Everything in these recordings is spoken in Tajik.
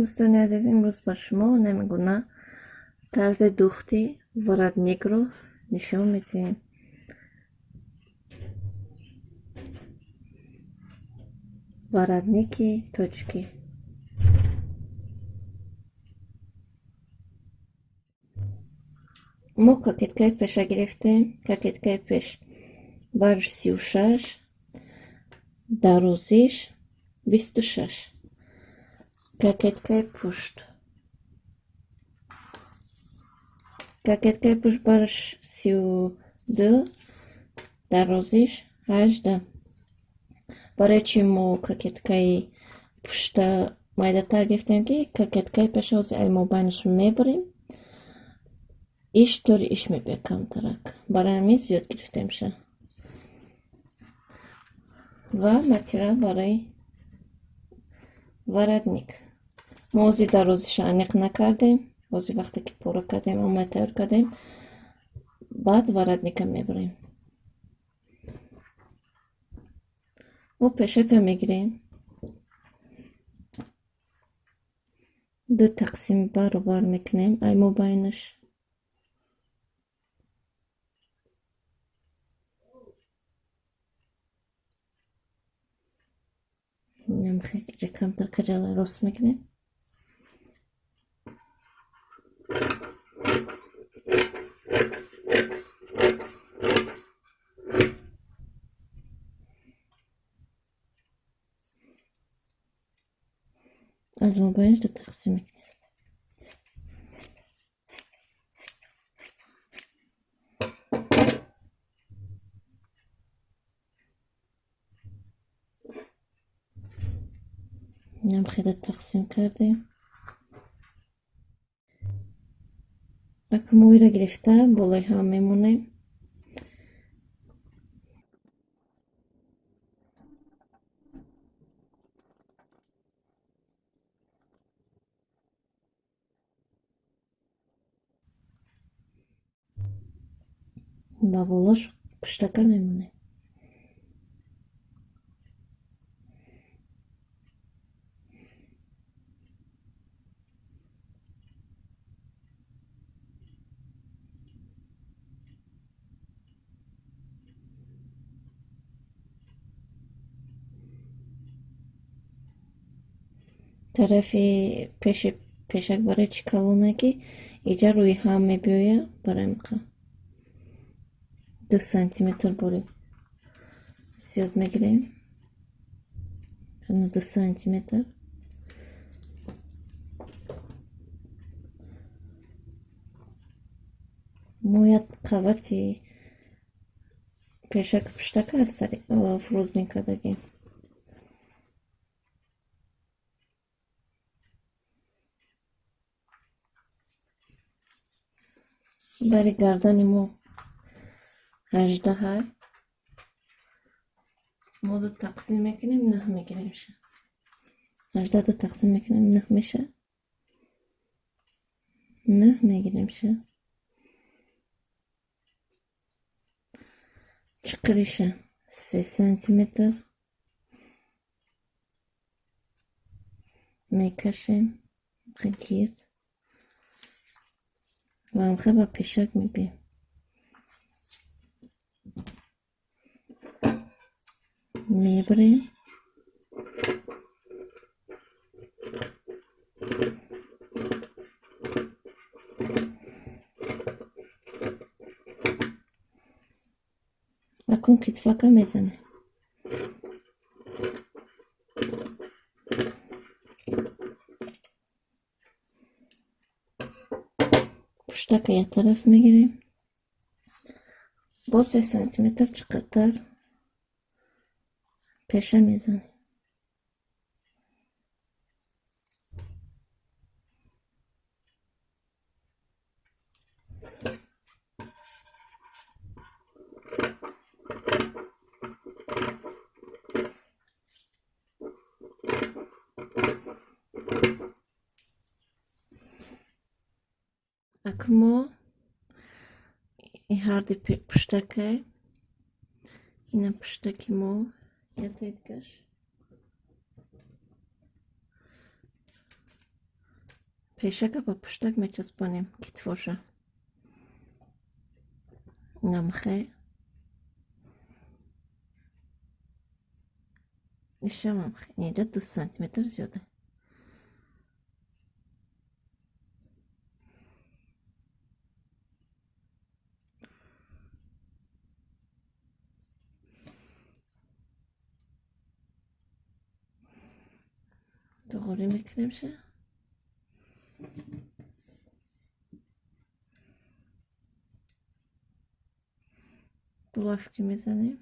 Дӯстони азиз, имрӯз ба шумо намегуна тарзи дӯхти воротникро нишон медиҳем. Воротники тоҷикӣ. Мо кокеткаи пеша гирифтем. Кокеткаи пеш барш 36, дарозиш 26. Кокеткаи пушт. Кокеткаи пушт барш 32, дарозиш 18. Барои чи мо кокеткаи пушта майдатар гирифтем, ки кокеткаи пеша ҳозир ай мобайнаш мебарем, иш тори иш мебиёд камтарак. Барои ҳамин зиёд гирифтемша. Ва материал барои воротник. Мо ҳозир дарозиша аниқ накардем. Ҳозир вақте ки пора кардем, ҳама тайёр кардем, баъд воротника мебарем. Мо пешака мегирем. Ду тақсим баробар мекунем ай мобайнаш. Камтар каҷала рост мекунем. Аз мобайнаш ду тақсим мекунем. Инам хеле тақсим кардем. Ака моира гирифта болои ҳам мемонем. Ба болош пуштака мемонем. Тарафи пеши пешак барои чӣ калоне, ки иҷа рӯи ҳам мебиёяд, барои миқа 2 сантиметр бори зиёд мегирем. 2 сантиметр. Мо як қавати пешак пуштака аз сари фурӯзнин кардагем. Бари гардани мо 18, мо ду тақсим мекунем, 9 мегиремша. 18 ду тақсим мекунем, 9 меша. 9 мегиремша. Чиқириша 3 сантиметр мекашем гирд ва ҳамхел ба пешак мебием. Мебарем. Акун китфака мезанем. Пуштака як тараф мегирем. Боз 3 сантиметр чиқиртар пеша мезанем. Акун мо ҳарди пуштакай, ина пуштаки мо ятаи дигаш. Пешака ба пуштак мечаспонем китфоша. Намхе. Ишамам инҷа 2 сантиметр зиёда. Туғрӣ мекунемша. Булавки мезанем.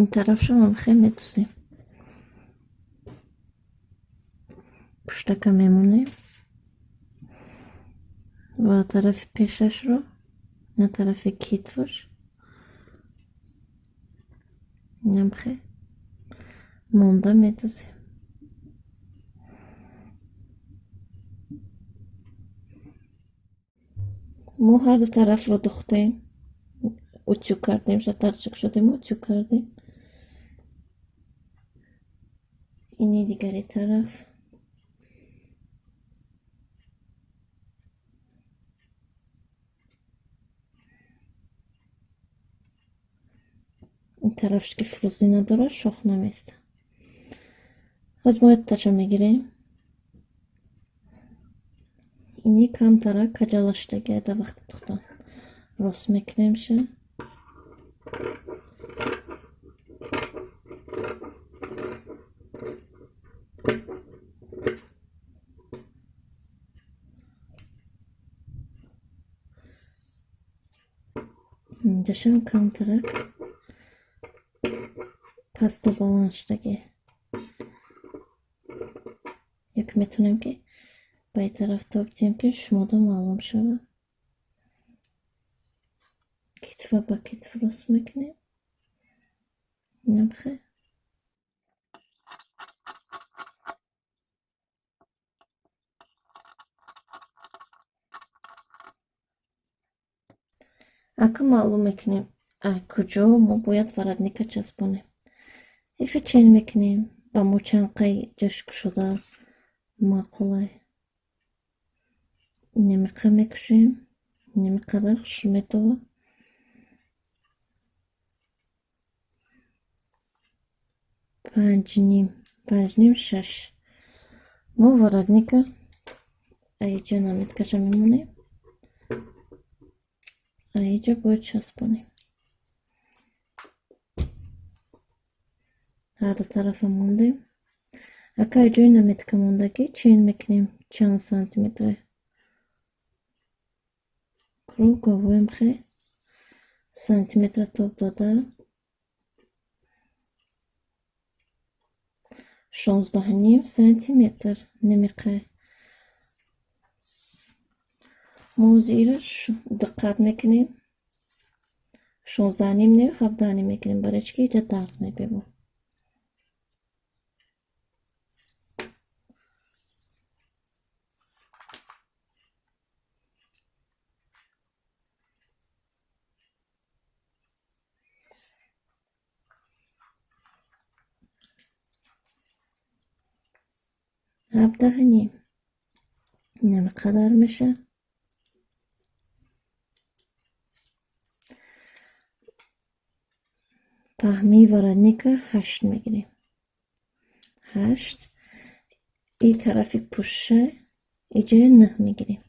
Ин тарафшам ҳам медӯзем. Пуштака мемонем ва тарафи пешашро на тарафи китфаш инамхе монда медӯзем. Мо ҳарду тарафро духтем, утюг кардем, шатарчик шудем, утюг кардем. Ини дигари тараф. Ин тарафш ки фурӯзӣ надорад, шох намеистад. Ҳоз мо якташа мегирем. Ини камтара каҷалаштаги дар вақти духтан. Рост мекунемша. Инҷашам камтарак пасту баланд шудаги. Ёки метавонем ки ба ин тараф тоб диҳем, ки шумода маълум шавад. Китфа ба китф рост мекунем. Инамхе. Ака маълум мекунем, куҷо мо бояд воротника часпонем. Ихе чен мекунем, ба мо чанд қай ҷаш кушода маъқулай. Инамиқа мекушем, инами қадар хушрӯ метова. 5,5, 5,5, 6. Мо воротника аиҷа наметкаша мемонем. Аиҷа бояд часпонем. Ҳарду тарафа мондем. Ака ҷои наметка мондагӣ чен мекунем чанд сантиметре. Круговоем хе сантиметра тоб дода. 16,5 сантиметр намиқай. Мо зира диққат мекунем. 16,5 не, 17,5 мекунем, барои чӣ ки иҷа дарз мебебо. 17,5. Инами қадар меша. Паҳмии воротника 8 мегирем. 8. И тарафи пушта иҷоя 9 мегирем.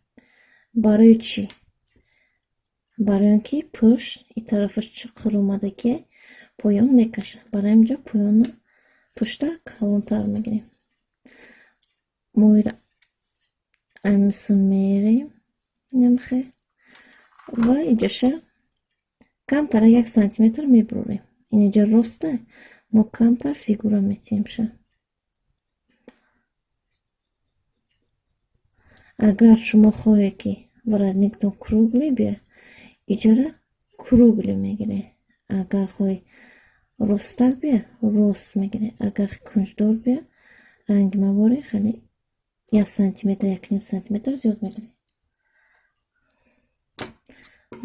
Барои чӣ? Барои он ки пушт и тарафаш чуқур омадагия поён мекашад. Барои ҳаминҷо поёна пушта калонтар мегирем. Мо ира амису мерем намхе ва иҷоша камтара 1 сантиметр мебурем. Ин иҷа роста, мо камтар фигура метиҳемша. Агар шумо хоҳед ки воротниктон круглый бия, иҷара Круглый мегирӣ. Агар хоҳӣ ростак бия, рост мегирӣ. Агар кунҷдор бия, ранги маворӣ хеле 1 сантиметр, 1,5 сантиметр зиёд мегирӣ.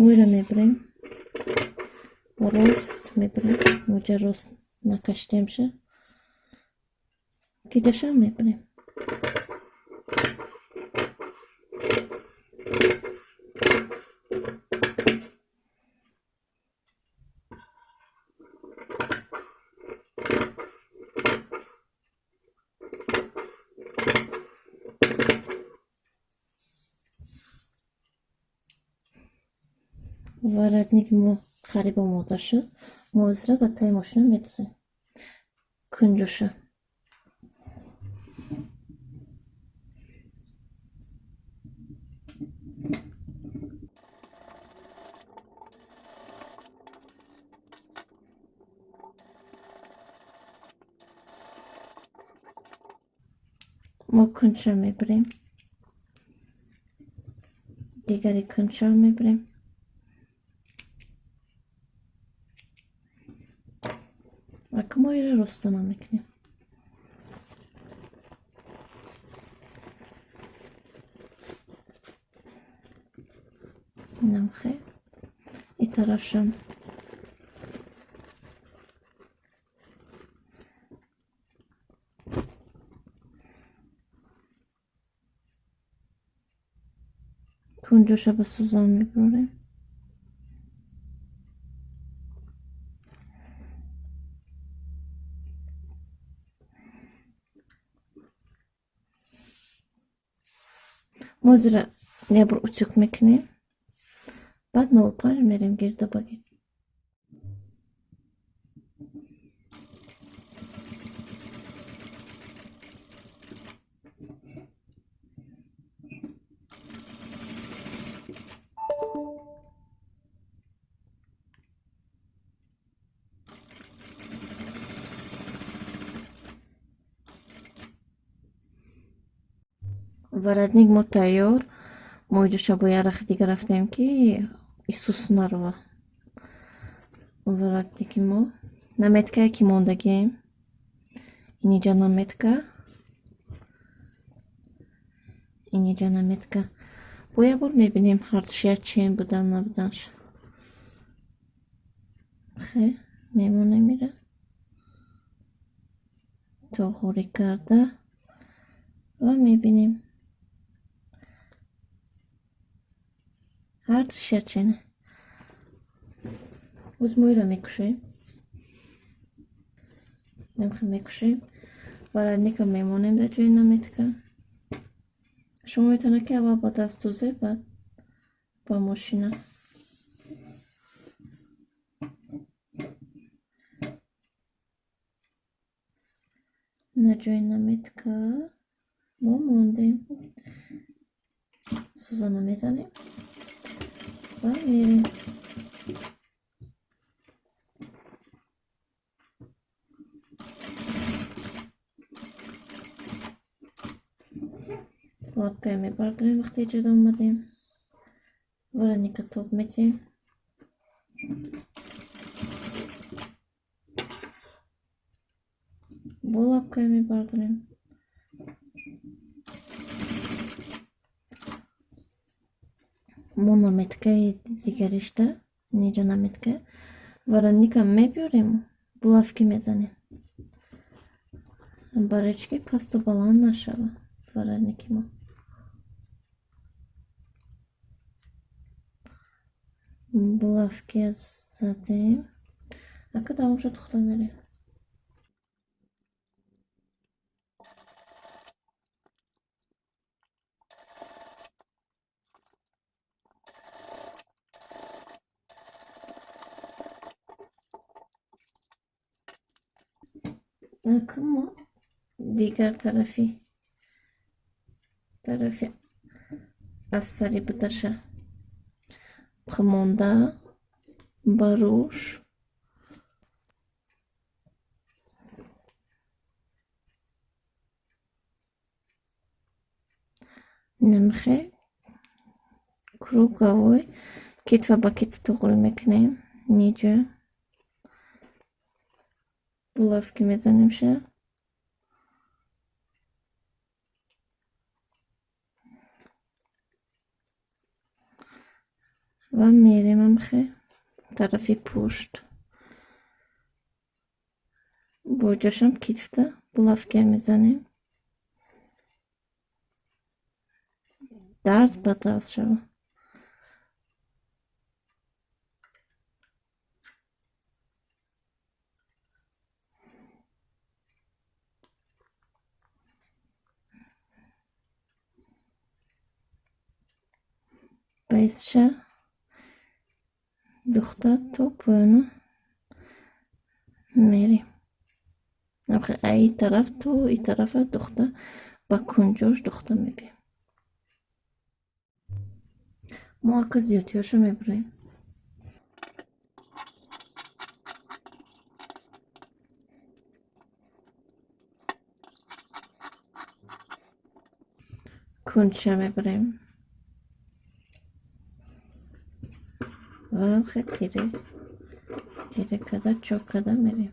Мӯйро мебирем, рост мебирем. Муҷа рост накашидемша, киҷашам мебирем. Воротник мо қариб омода шуд. Мо озира ба таи мошина медузем кунҷоша. Мо кунҷша мебирем, дигари кунҷша мебирем. Ака, мо иро ростона мекунем. Инам хел, и тарафшам кунҷоша ба сӯзан мебурем. Мо зира як бор утюг мекунем, баъд 0,5 мерем гирда ба гирд. Воротник мо тайёр. Мо иҷоша бо як рахи дига рафтем, ки исус нарова. Воротники мо, наметкае ки мондагием, иниҷа наметка, иниҷа наметка. Бо як бор мебинем, ҳардуш як чен будан, набуданш. Хе мемонем, ира тоғорӣ карда ва мебинем, ҳардуш як чена. Боз мо иро мекушоем, мекушоем, воротника мемонем дар ҷои наметка. Шумо метавонед, ки аввал ба даст дӯзе, баъд ба мошина. На ҷои наметка мо мондем, сӯзана мезанем ва мерем. Лапкая мебардорем. Вақте иҷода омадем, воротника тоб метиҳем. Бо лапкая мебардорем. Мо наметкаи дигаришда, инҷа наметка, воротника мебиёрем, булавки мезанем, барои чӣ ки пасту баланд нашава воротники мо. Булавки задем, ака, давом шуд, худо мерем. Мо дигар тарафи аз сари будаша монда ба рӯш. Намхе круговой Китфа ба китф туғрӣ мекунем. Ниҷа булавки мезанемша. Ва мерем амхе тарафи пушт. Бо ҷошам китфта булавкия мезанем. Дарз ба дарз шава. Баисша духта то поёна мерем. Аи тараф то и тарафа духта ба кунҷош духта мебием. Мо ака зиёдтиёшо мебурем. Кунҷша мебурем. Ва ҳамхе тире тире карда чок карда мерем.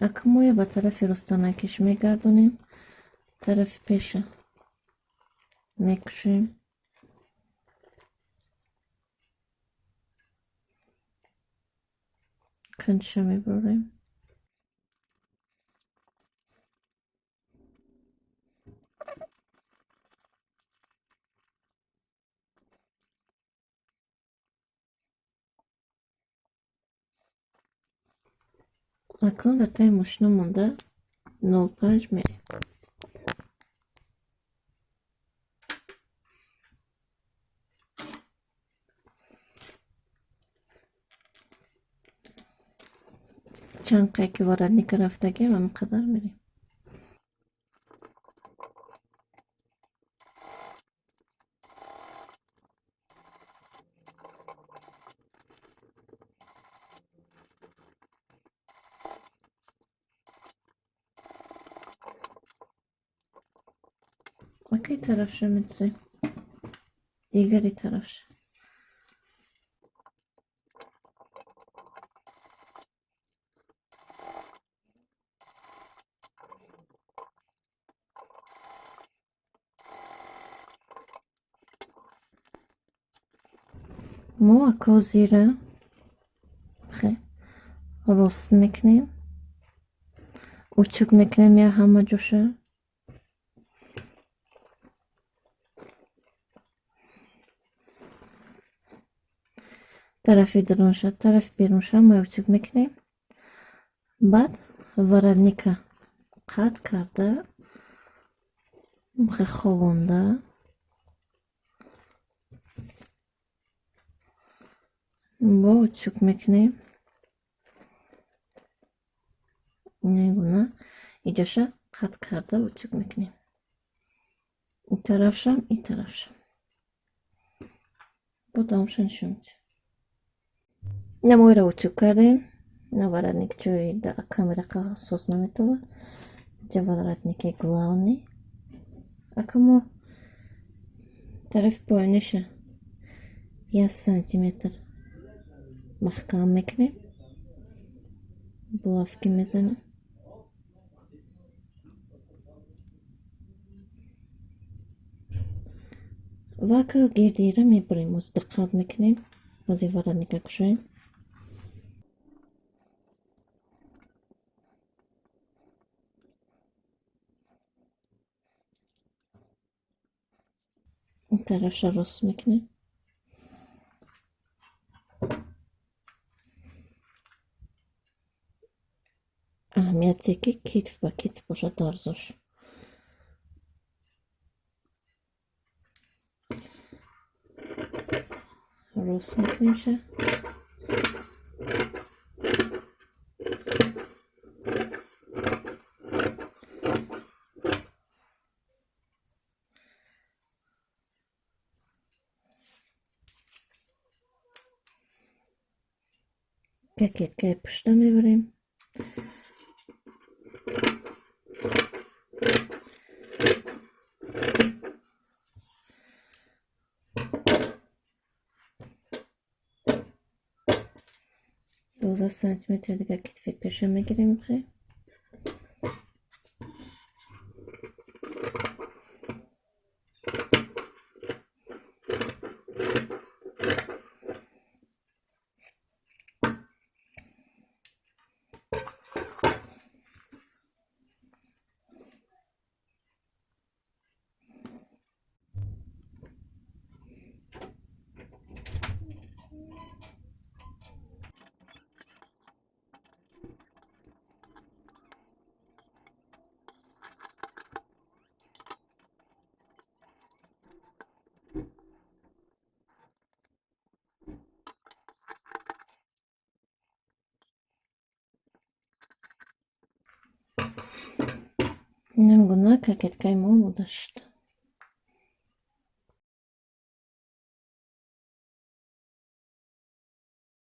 Ака моя ба тарафи ростанакиш мегардонем, тарафи пеша мекушем. Кунҷша мебурем. Акнун дар таи мошина монда 0,5 мерем. Чанд қайки воротника рафтагиам ҳамин қадар мерем. Акай тарафша медузем, дигари тарафша. Мо акозира рост мекунем, утюг мекунем я ҳама ҷоша. Тарафи дарунша, тарафи берунша мо утюг мекунем. Баъд воротника қат карда ховонда бо утюг мекунем. Ин гуна иҷоша қат карда утюг мекунем. Ин тарафшам, ин тарафшам. Бо давомша нишон медиҳем. Намоиро утюг кардем. На воротник ҷои камера соз наметавад. Ҷа воротники главный. Ака мо тарафи поёниша 1 сантиметр маҳкам мекунем. Булавки мезанем. Ва ака гирдиира мебурем. Оз диққат мекунем. Ози воротника кушоем. Ин тарафша рост мекунем. Аҳамияте ки китф ба китф бошад дарзош. Рост мекунемша. Кокеткаи пушта мебарем. 12 сантиметр дига китфи пеша мегирем хе. Инам гуна кокеткаи мо омода шуд.